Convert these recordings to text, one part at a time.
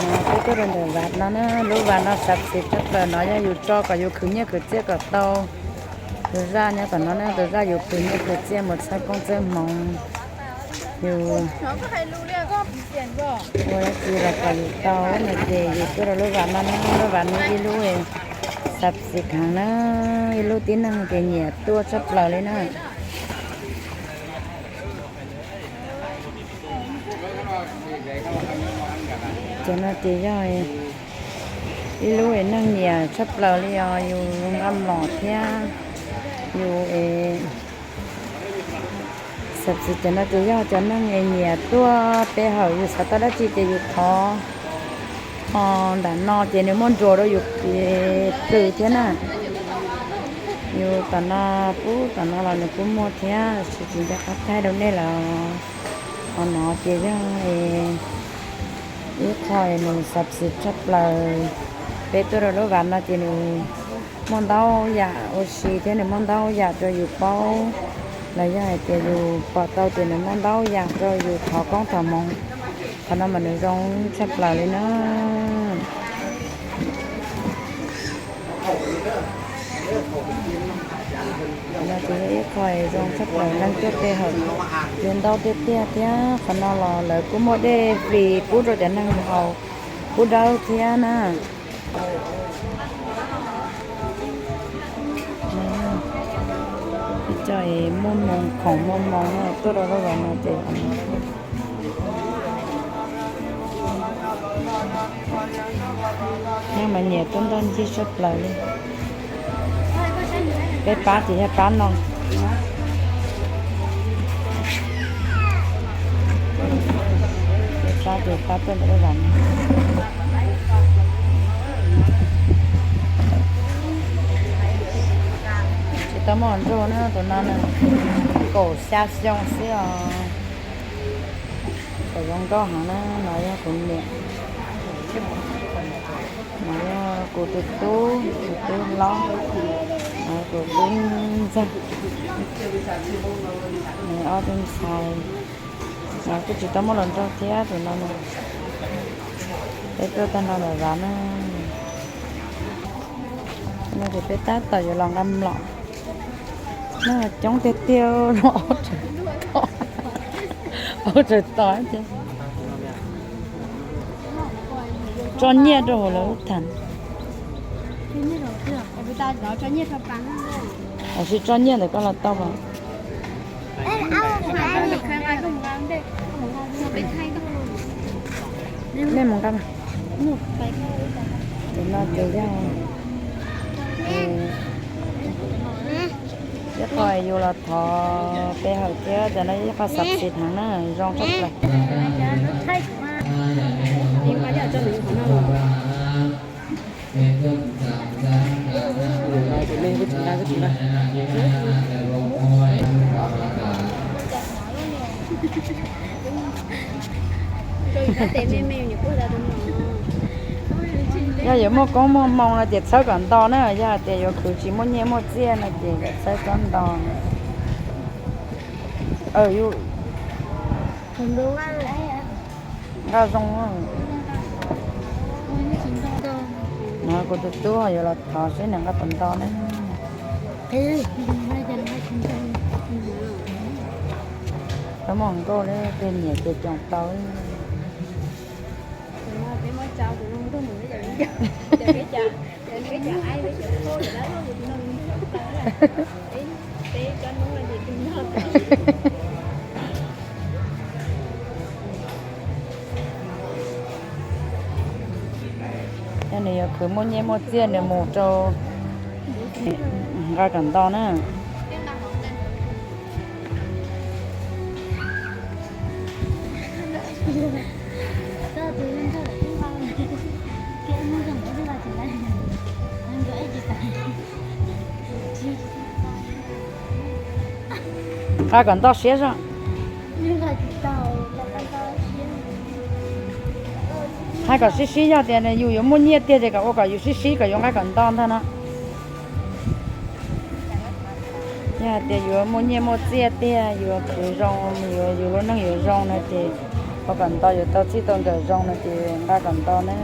Peb tuaj rau ntawm vaj no na, lub vaj no xav xis tshaj plaws no yog yus tso kom yus khwv nyiaj khwv txiaj kom tau. Tus zaj nyob tom no na, tus zaj yus khwv nyiaj khwv txiaj mus txhawb koob txhawb hmoov, yus ua dab tsi los kom yus tau no ces yus tuaj rau lub vaj no na, lub vaj no ib lub xav xis kheev na, ib lub tib neeg ces nyiam tuaj tshaj plaws li na. Cov no ces yog ib lub es neeg nyiam tshaj plaws li os, yus nqa mlom thiab yus es xav xis cov no ces yog cov neeg es nyiam tuaj pe hawm yus xav tau dab tsi ces yus thov. Ho nram no ces nws muaj nruas rau yus plws thiab na. Yus tom no, pub tom no los nws kuj muaj thiab, tsis tsis nco qab thaij rau nej lawm. Qhov no ces yog ib qho nws xav xis tshaj plaws. Peb tuaj rau lub vaj no ces nws muaj ntau yam ua si thiab nws muaj ntau yam rau yus paub, los yog hais tias yus pom tau tias nws muaj ntau yam rau yus thov koob thov hmoov. Qhov no mas nws zoo tshaj plaws li na. Qhov no ces yog ib qho zoo tshaj plaws, neeg tuaj pe hawm yus ntau tiag tiag thiab. Qhov no los lawv kuj muaj dej flis pub rau cov neeg haus pub dawb thiab na. Ib co es muaj moos khoom muaj moos no tuaj rau lub vaj no ces neeg mas nyiam tuaj ntoj ncig tshaj plaws li. Peb pab ces yog pab no. Peb pab ces pab tuaj ntawm lub vaj no. Tsis tau muaj hluas nraug na, tus no na kaum xya xyoo xwb os. Tus zoo nkauj heev na, no yog kuv niam, no yog kuv tus tub, tus tub hlob, no kuv tub ntxawg, ob tug ntxhais. No kuj tsis tau muaj hluas nraug thiab tus no na. Peb tuaj tag nrho lawm vaj na. No ces peb tab tom yuav los nqa mlom. No coob tiag tiag, ua tsaug tos ces tso nyiaj rau hauv lawv tham. Los sis tso nyiaj ntawm koj los tau mas. Nej mus nqa mas. Ces no ces yog ib qho yus los thov pe hawm thiab, cov no ib qho xav xis heev na, zoo tshaj plaws. Yog yuav muaj koob muaj moo no ces txhawb kom nto na, yog hais tias yuav khwv tsis muaj nyiaj muaj txiaj no ces txhawb txhob nto. Nqa zoo. No kuv tus tub yuav los thov seb nws nqa puas nto na. Tau muaj nkauj li tej niam ces coom tau. Yog nws yuav khwv muaj nyiaj muaj txiaj nws mus rau nqa kom nto na. Nqa kom nto siab zog. Hais kom sib sib, yog tias yus yuav muaj nyiaj tiag ces kom ua kom yus sib sib kom yuav nqa kom nto ntag no. Yog hais tias yuav muaj nyiaj muaj txiaj tiag, yuav khwv zoo, yuav yus lub neej yuav zoo no ces Kom nto yuav tau txij tau nkawm zoo no ces nqa kom nto na.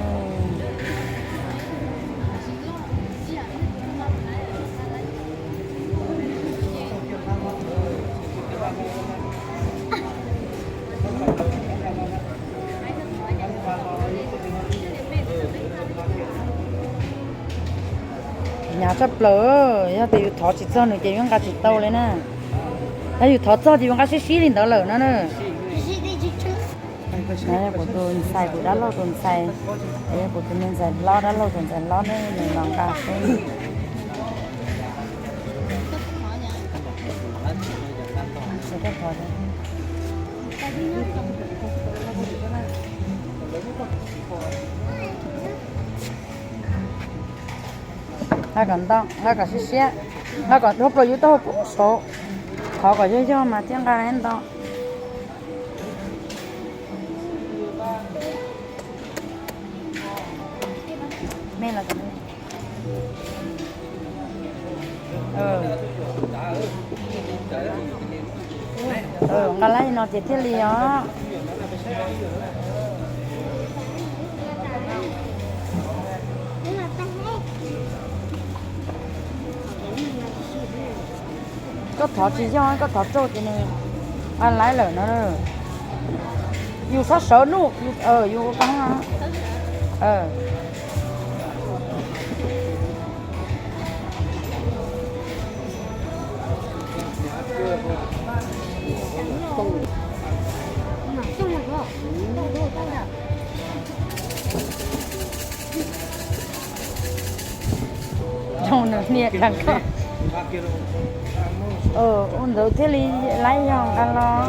Hnyav tshaj plaws, yog tias yus thov tsis txog nws ces yus nqa tsis tau li na. Yog yus thov txog ces yus nqa sib sib li ntawd lawm no na. Kuv tus ntxhais, kuv dab laug tus ntxhais, kuv tus me ntxhais hlob, dab laug tus ntxhais hlob ne, nws los nqa xwb. Nqa kom ntau, nqa kom siab siab, nqa kom dhau plaws yus taub hau poob saud. Thov kom yog yog mas thiaj nqa nto. Nqa lab no ces thiaj li os. Koj thov tsis yog, koj thov tsauj ces nws nqa lab lawm no. Yus sab sawv nuj, yus ua koj. Zoo nws niam dheev koj. Ua ntawd thiaj li laib yog nqa los.